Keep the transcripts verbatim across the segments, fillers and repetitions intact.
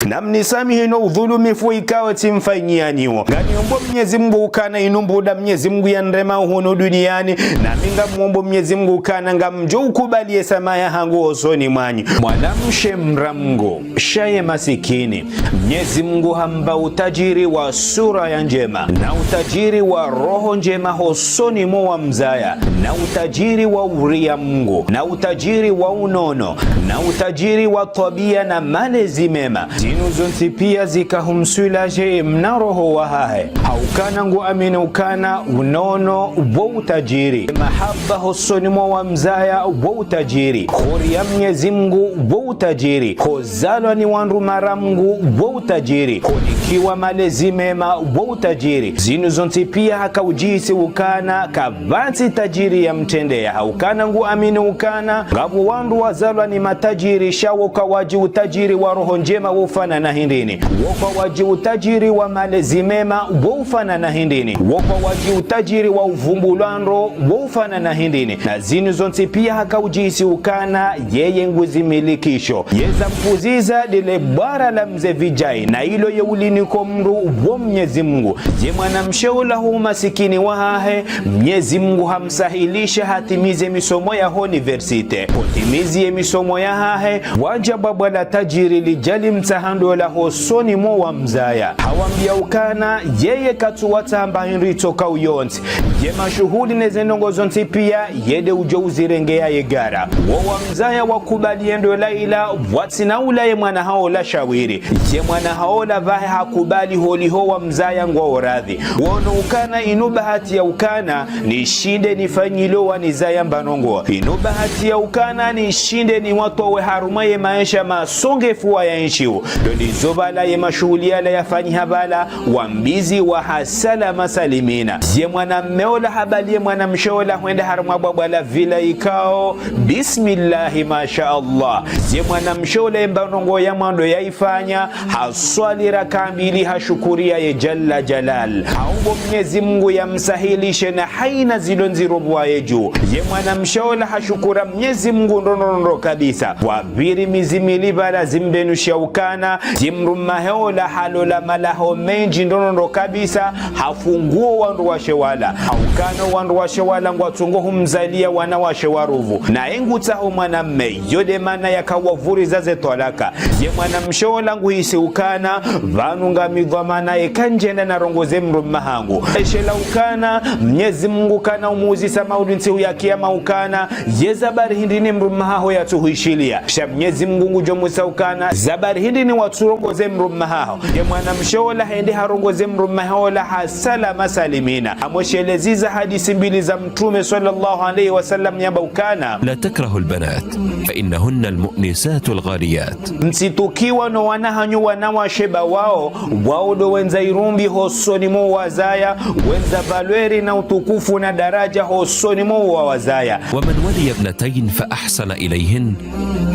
Na mnisamihi no udhulumifu ikao tsimfanyiani wo. Nganiombo Mnyezi Mungu ukana inu mbuda Mnyezi Mungu yanirema hunu duniani. Nami ngamwombo Mnyezi Mungu ukana ngamdjo ukubali ye samaha yahangu hosoni mwanyu. Mwanamshe mramngu, sha ye masikini. Mnyezi Mungu hamba utajiri wa sura ya ndjema, na utajiri wa roho ndjema hosoni mwa wamzaya, na utajiri wa uria Mungu, na utajiri wa unono, na utajiri wa twabia na malezi mema. Zinu zontsi pia zika humswiladje mna roho wahahe. Haukana nguamini ukana unono wo utajiri. Mahaba hosoni mwa wamzaya wo utajiri. Huria Mnyezi Mungu wo utajiri. Huzalwa ni wandru mara Mungu wo utajiri. Hunikiwa malezi mema wo utajiri. Zinu zontsi pia haka udjihisi ukana kapvatsi tajiri yamtrendeya. Haukana nguamini ukana ngapvo wandru wazalwa ni matajiri, sha wo kawadji utajiri wa roho ndjema wo ufanana hindrini. Wo kawadji utajiri wa malezi mema wo ufanana hindrini. Wo kawadji utajiri wa uvumbulwa ndro wo ufanana hindrini. Na zinu zontsi pia haka udjihisi ukana yeye nguzimilikisho. Yeza mpuziza ndele bwara la mze vijai, na ilo ye uliniko mndru wo Mnyezi Mungu. Ye mwanamshe ula hu masikini wahahe, Mnyezi Mungu hamsahilisha hatimize misomo ya université. Hutimizi ye misomo yahahe, wadja bwabwa la tajiri lidja limtsaha ndola hosoni mwa wamzaya. Hawambia ukana yeye katsuwatsaha mba hindru itsoka uyontsi. Ye mashuhuli ne ze ndrongo zontsi pia, ye nde udjo uzirengeya ye gara. Wo wamzaya wakubali ye ndola ila, watsina ula ye mwana hawo la shawiri. Ye mwana hawo la pvahe hakubali holiho wamzaya ngwao radhi. Wono ukana inu bahati ya ukana nishinde nifanyilo wanizaya mba ndrongo. Inu bahati ya ukana nishinde niwatowe harumwa ye maesha masongefu wayaenshio. Ndo ndizo pvala ye mashuhuli yala yafanyiha pvala, wambizi waha salama salimina. Ye mwanamme ola habali ye mwanamshe ola hwenda harumwa bwabwa la villa ikao, bismillahi, masha Allah. Ye mwanamshe ola ye mba ndrongo ya mwando yaifanya, haswali raka mbili hashukuria ye Jalla Jalal. Haombo Mnyezi Mungu yamsahilishe na haina zilo ndziro pvwaye dju. Ye mwanamshe ola hashukura Mnyezi Mungu ndro ndro ndro kabisa. Pvwapviri mezi mili pvala zimbenusha ukana, ye mdrumme hahe ola halola malaho mendji ndro ndro ndro kabisa, hafunguo wandruwashe wala. Haukana wandruwashe wala ngwatsongo humzalia wanawashe waruvu. Naye ngutsaho mwanamme, yo nde mana yakawavuriza ze twalaka. Ye mwanamshe ola nguhisi ukana, pvanu ngami dhwamana eka ndjenda narongoze mdrumme hangu. Eshela ukana, Mnyezi Mungu kana umuuzisa maudu ntsihu ya kiyama ukana, ye sababu hindri ni mdrumme haho yatsuhuishilia. Sha Mnyezi Mungu ngudjo muuza ukana, sababu hindri ni watsurongoze mdrumme haho. Ye mwanamshe ola hende harongoze mdrumme haho la ha salama salimina. Hamwesheleza hadisi mbili za Mtrume swallallahu alayhi wa sallam yamba ukana, لا تكرهوا البنات، فإنهن المؤنسات الغاليات. Mtsitukiwa no wana hanyu wanawashe ba wao, wao ndo wendza irumbi hosoni mwa wazaya, wendza valeur na utukufu na daraja hosoni mwa wazaya. ومن ولي ابنتين فأحسن إليهن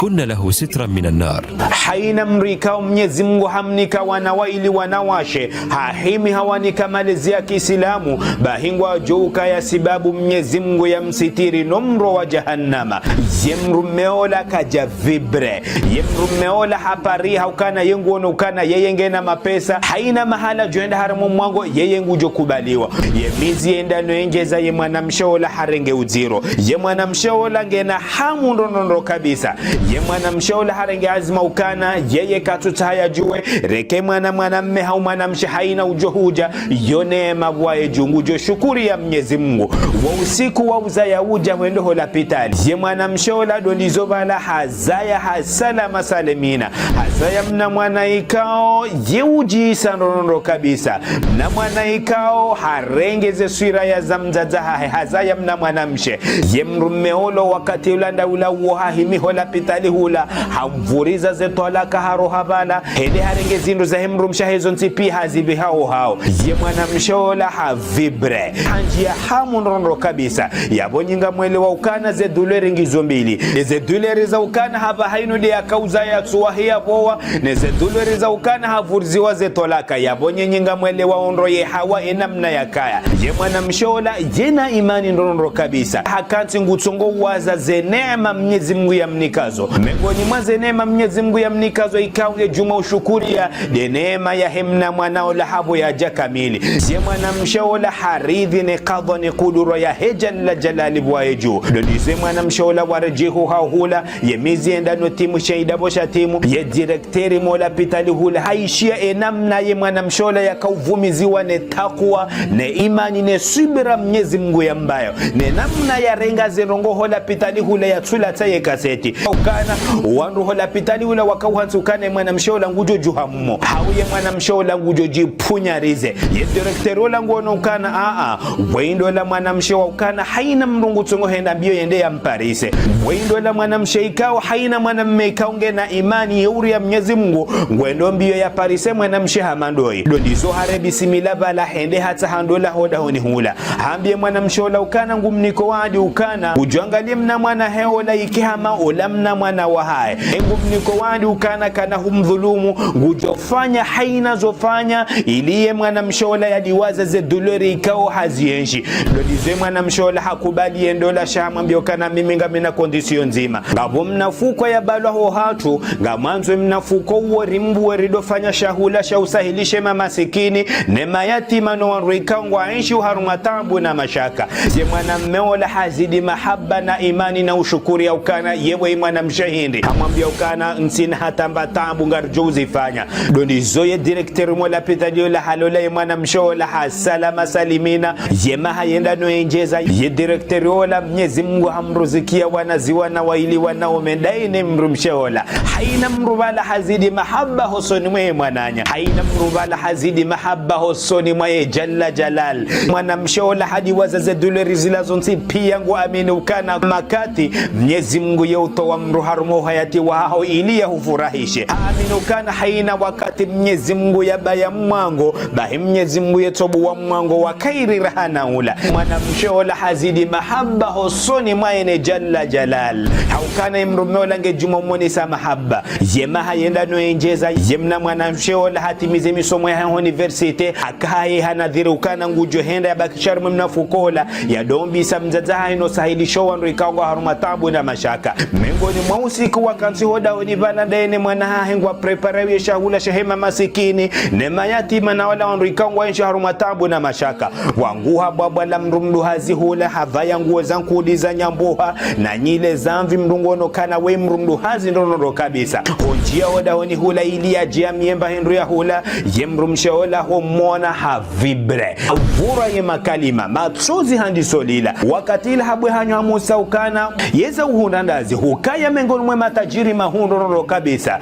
كن له سترا من النار. Haina mdru ikao Mnyezi Mungu hamnika wana waili wanawashe, hahimi hawanika malezi ya kiislamu, bahi ngwadjo ukaya sababu Mnyezi Mungu yamsitiri no mro wa jahannama. Ye mdrumme ola kadja vibre. Ye mdrumme ola hapariha ukana ye nguono ukana yeye ngena mapesa. Haina mahala djo enda harumwa mwango yeye ngudjo kubaliwa. Ye mezi yenda no yendjeza ye mwanamshe ola harenge udziro. Ye mwanamshe ola ngena hamu ndro ndro ndro kabisa. Ye mwanamshe ola harenge azma ukana yeye katsutsaha yadjuwe, reke mwana mwanamme hau mwanamshe haina udjo hudja, yo neema pvwaye dju ngudjo shukuria Mnyezi Mungu. Wo usiku wa uzaya udja hwende ho lapitali. Ye mwanamshe ola ndo ndizo pvala hazaya ha salama salimina. Hazaya mna mwana ikao, ye udjisa ndro ndro ndro kabisa. Mna mwana ikao, harenge ze swira ya za mdzadze hahe, hazaya mna mwanamshe. Ye mdrumme ola wakati ula nda ula wo hahimi ho lapitali hula, hamvuriza ze twalaka haroha pvala, hende harenge zindru zahe mdrumshe hahe zontsi pia hazipviha hao hao. Ye mwanamshe ola ha vibre. Handjia hamu ndro ndro ndro kabisa. Yapvo nyi ngamwelewa ukana ze douleur ngizo mbili. Ze douleur za ukana hapvaha inu nde yakauza yatsuwahi yapvowa. Ne ze douleur za ukana havuriziwa ze twalaka. Yapvo nyi nyi ngamwelewa ondro ye hawa ye namna yakaya. Ye mwanamshe ola, yena imani ndro ndro ndro kabisa. Hakantsi ngutsongo waza ze neema Mnyezi Mungu yamnikazo. Mengoni mwa ze neema Mnyezi Mungu yamnikazo ikao nge djuma ushukuria, nde neema yahe mna mwana ola hapvo yadja kamili. Ye mwanamshe ola haridhi ne kadhwa ne kudura yahe Jalla Jalali pvwaye dju. Ndo ndizo ye mwanamshe ola waredjei ho hahula, ye mezi yenda no timu, she idapvo sha timu, ye direkteri mwa lapitali hula haishiya ye namna ye mwanamshe ola yaka uvumiziwa ne takwa, ne imani, ne subira Mnyezi Mngu yambayo. Ne namna yarenga ze ndrongoo ho lapitali hula yatsulatsa ye kaseti. Ukana, wandru ho lapitali hula waka uhantsi ukana ye mwanamshe ola ngudjo djuha mmo. Hau ye mwanamshe ola ngudjo djipvunyarize. Ye direkteri ola nguono ukana, aa, pvwe indo la mwanamshe wa ukana, haina mdru ngutsongo henda mbio yende yamparise. Pvwe indo la mwanamshe ikao, haina mwanamme ikao ngena imani ye uria Mnyezi Mngu, ngwendo mbio yaparise mwanamshe hama ndoyi. Ndo ndizo hare bisimila pvala hende hatsaha ndola ho dahoni hula. Hambie mwanamshe ola ukana ngumniko waadi ukana, udjo angalie mna mwana he ola ike hama ola mna mwana wahahe. Ngumniko waadi ukana kana humdhulumu, ngudjo fanya haina zo fanya, ili ye mwanamshe ola yadiwaza ze douleur ikao hazienshi. Ndo ndizo ye mwanamshe ola hakubali ye ndola sha hamwambia ukana mimi ngamina condition ndzima. Ngapvo mna fuko yabalwa ho hatru, ngamwandzo mna fuko uwo rimbuwe ridofanya shahula sha usahilishe mamasikini, ne mayatima no wandru ikao ngwaenshio harumwa taabu na mashaka. Ye mwanamme ola hazidi mahaba na imani na ushukuri ya ukana, ye pvwe mwanamshe hindri. Hamwambia ukana, ntsina hata mba taabu ngaridjo uzifanya. Ndo ndizo ye direkteri mwa lapitali ola halola ye mwanamshe ola ha salama salimina. Ye maha yenda no yendjeza. Ye direkteri ola Mnyezi Mngu hamruzikia wanaziwana waili wanaume ndaye ne mdrumshe ola. Haina mdru pvala hazidi mahaba hosoni mwa ye mwananya. Haina mdru pvala hazidi mahaba hosoni mwa ye Jalla Jalal. Mwanamshe ola hadiwaza ze douleur zila zontsi pia nguamini ukana makati Mnyezi Mngu ye utowa mdru harumwa uhayati wahaho ili yahufurahishe. Haamini ukana haina wakati Mnyezi Mngu yabaya mwango, bahi Mnyezi Mngu yetsobuwa mwango wa kairi raha na ula. Mwanamshe ola hazidi mahaba hosoni mwa ye ne Jalla Jalal. Ha ukana ye mdrume ola nge djuma umonesa mahaba. Ye maha yenda no yendjeza, ye mna mwanamshe ola hatimize misomo yahe université, akaye hanadhiri ukana ngudjo henda yabakishe harumwa mna fuko ola, yadombisa mdzadze hahe no sahilisho wandru ikao ngwao harumwa taabu na mashaka. Mengoni mwa usiku wakantsi ho dahoni pvala ndaye ne mwana hahe ngwa préparé ye shahula shahe mamasikini, ne mayatima na wala wandru ikao ngwaenshio harumwa taabu na mashaka. Wanguha bwabwa la mdru mduhazi hula, hapvaya nguo za nkudi za nyambuha, na nyile za mvi mdru nguono ukana we mdru mduhazi ndrondro kabisa. Hondjia ho dahoni hula ili yadje yamie mba hindru ya hula, ye mdrumshe ola homona ha vibre. Havurwa ye makalima, matsozi handiso lila. Wakati ula habwe hanyo hamusa ukana, yeza uhundra ndazi, hukaya mengoni mwe matajiri mahuu ndrondro kabisa.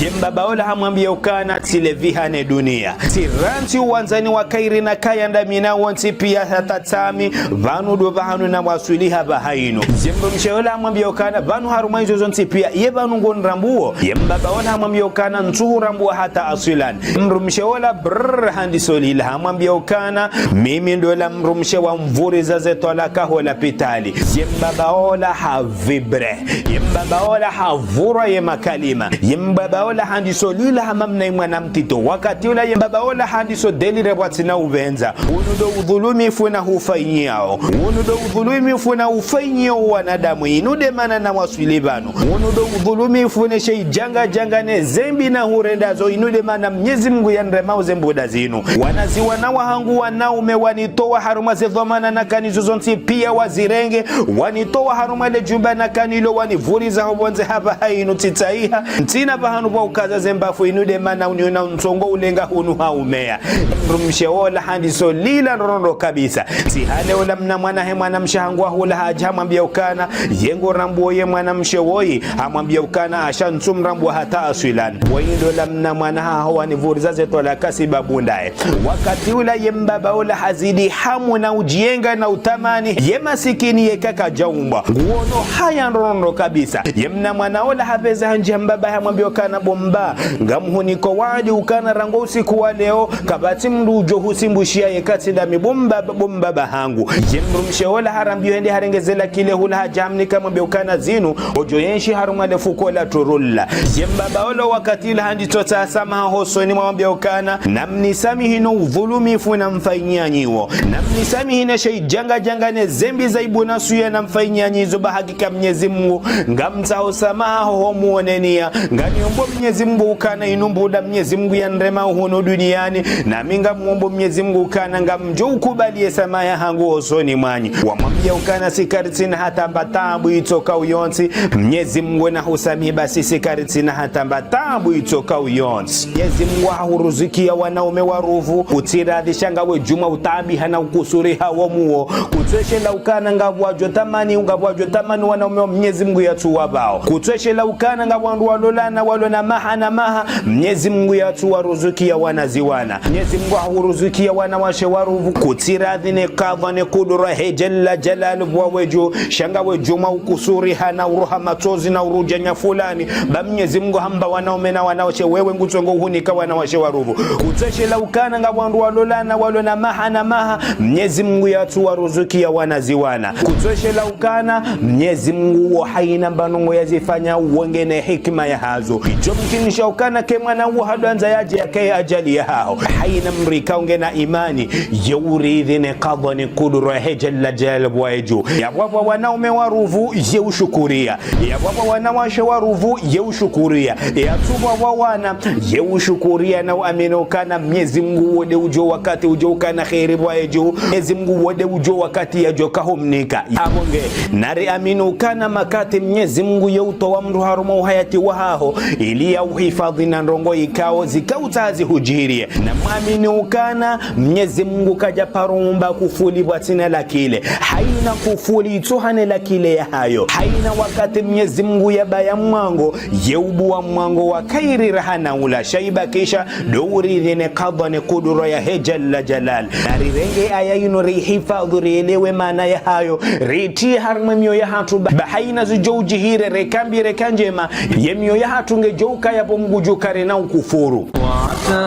Ye mbaba ola hamwambia ukana, tsilevi hane dunia. Tsirantsi uwandzani wa kairi nakaya ndami na wontsi pia hata tsami, pvanu ndo pvahanu nawaswili hapvaha inu. Ye mdrumshe ola hamwambia ukana, pvanu harumwa izo zontsi pia, ye pvanu ngonirambuo. Ye mbaba ola hamwambia ukana, ntsuhurambuo hata aswilan. Mdrumshe ola brrr handiso lila, hamwambia ukana, mimi ndola mdrumshe wamvuriza ze twalaka ho lapitali. Ye mbaba ola ha vibre. Ye mbaba ola havurwa ye makalima. Ye mbaba ola handiso lila hama mna ye mwana mtiti. Wakati ula ye mbaba ola handiso délirer pvwatsina upvendza. Unu ndo udhulumifu nahufanyiao. Unu ndo udhulumifu nahufanyiao wanadamu. Inu nde mana nawaswili pvanu. Unu ndo udhulumifu ne she idjanga djanga ne zembi nahurendrazo. Inu nde mana Mnyezi Mngu yaniremao ze mbuda zinu. Wanaziwana wahangu wanaume wanitowa harumwa ze dhwamana nakanazo zontsi pia wazirenge, wanitowa harumwa le djumba nakanalo, wanivuriza ho pvondze hapvaha inu tsitsaiha, ntsina pvahanu pva ukaza ze mbavu. Inu nde mana uniona ntsongo ulenga hunu ha umeya. Mdrumshe ola handiso lila ndrondro kabisa. Tsi hale ola mna mwana he mwanamshe hangu wa hula hadja hamwambia ukana, ye ngorambuo ye mwanamshe woyi, hamwambia ukana, asha ntsumrambua hata aswilan. Woyi ndola mna mwana haho wanivuriza ze twalaka sibabu ndaye. Wakati ula ye mbaba ola hazidi hamu na udjienga na utamani ye masikini yeka kadjaumbwa. Nguono haya ndrondro kabisa. Ye mna mwana ola hapveza handjia mbaba hamwambia ukana, bo mba, ngamhuniko waadi ukana rangu usiku wa leo, kapvatsi mdru udjo husimbushia yeka tsi ndami, bo mbaba, bo mbaba hangu. Ye mdrumshe ola harambio hende harenge ze la clé hula hadja hamnika hamwambia ukana zinu, udjo yenshi harumwa le fuko la turulla. Ye mbaba ola wakati ula handitso tsaha samaha hosoni mwa mwambia ukana, namnisamihi no udhulumifu namfanyia nyiwo. Namnisamihi ne she idjanga djanga ne zembi za aibu na suya namfanyia nyizo, ba hakika Mnyezi Mngu, ngamtsaho samaha ho muonenia. Nganiombo Mnyezi Mungu ukana inu mbuda Mnyezi Mungu yanirema hunu duniani, nami ngamwombo Mnyezi Mungu ukana ngamdjo ukubali ye samaha yahangu hosoni mwanyu. Wamwambia ukana si karitsina hata mba taabu itsokao yontsi, Mnyezi Mungu nahusamihi basi si karitsina hata mba taabu itsokao yontsi. Mnyezi Mungu hahuruzukia wanaume waruvu, kutsiradhi sha ngawe djuma utaabiha na ukusuriha wo muo. Kutsweshela ukana ngapvo wadjo tamani, ngapvo wadjo tamani wanaume wa Mnyezi Mungu yatsuwapvao. Kutsweshela ukana ngapvo wandru walolana walona maha na maha, Mnyezi Mungu yatsuwaruzukia wana ziwana. Mnyezi Mungu hahuruzukia wanawashe waruvu, kutsiradhi ne kadha ne kudura he Jalla Jalalu pvwawe dju, sha ngawe djuma ukusuriha na uroha matsozi na urudjanya fulani, ba Mnyezi Mungu hamba wanaume na wanawashe, wewe ngutsongo uhunika wanawashe waruvu. Kutsweshela ukana ngapvo wandru walolana walona maha na maha, Mnyezi Mungu yatsuwaruzukia wana ziwana. Kutsweshela ukana Mnyezi Mungu wo haina mba ndrongo yazifanya wo ngena hikima yahazo. Idjo mkinisha ukana ke mwana wo hadjwandza yadje yake ajali yahaho. Haina mdru ikao ngena imani, ye uridhi ne kadha ne kudura he Jalla Jalalu pvwaye dju. Yapvwapvwa wanaume waruvu, ye ushukuria. Yapvwapvwa wanawashe waruvu, ye ushukuria. Yatsupvwapvwa wana, ye ushukuria na uamini ukana Mnyezi Mungu wo nde udjuo wakati udjo ukana kheri pvwaye dju. Mnyezi Mungu wo nde udjuo wakati yadjo kahomnika. Yapvo nge, nariamini ukana makati Mnyezi Mungu ye utowa mdru harumwa uhayati wahaho, ili yauhifadhi na ndrongo ikao zikao tsaha zihudjirie. Namwamini ukana Mnyezi Mungu kadja paro umba kufuli pvwatsina lakile. Haina kufuli itsoha ne lakile yahayo. Haina wakati Mnyezi Mungu yabaya mwango, ye ubuwa mwango wa kheri raha na ula. Sha ibakisha ndo uridhi ne kadha ne kudura yahe Jalla Jalal. Narirenge aya inu rihifadhu rielewe maana yahayo. Ritriye harumwa ye mioyo yahatru ba, ba haina zidjo udjihire reka mbi reka ndjema. Ye mioyo yahatru ngedjo ukaya pvo mgudju kare na ukufuru. وعسى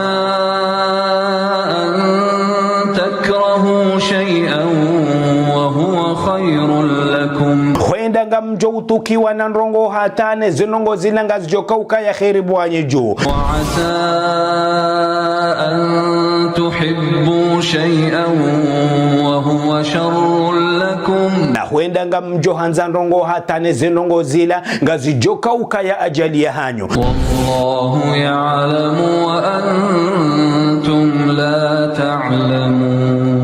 أن تكرهوا شيئا وهو خير لكم. Hwenda ngamdjo utsukiwa na ndrongo hata ne zindrongo zila ngazidjo kaukaya kheri pvwanyu dju. وعسى أن تحبوا شيئا وهو شر لكم. Na hwenda ngamdjo handza ndrongo hata ne zindrongo zila ngazidjo kaukaya ajali yahanyu. والله يعلم وأنتم لا تعلمون.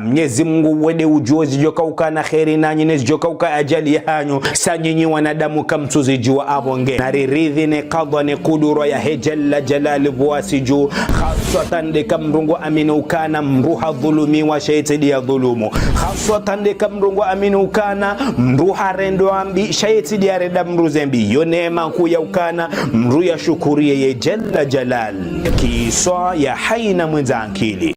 Mnyezi Mungu wo nde udjuo zidjo kauka na kheri nanyi ne zidjo kauka ajali yahanyu, sha nyinyi wanadamu kamtsuzidjua. Apvo nge, nariridhi ne kadha ne kudura yahe Jalla Jalal pvwasi dju, haswatan ndeka mdru ngu amini ukana mdru hadhulumiwa sha yetsi nde yadhulumu. Haswatan ndeka mdru ngu amini ukana mdru harendwa mbi sha yetsi nde yarenda mdru zembi. Yo neema nkuu ya ukana mdru yashukuriye ye Jalla Jalal. Kiswa ya haina mwendza ankili.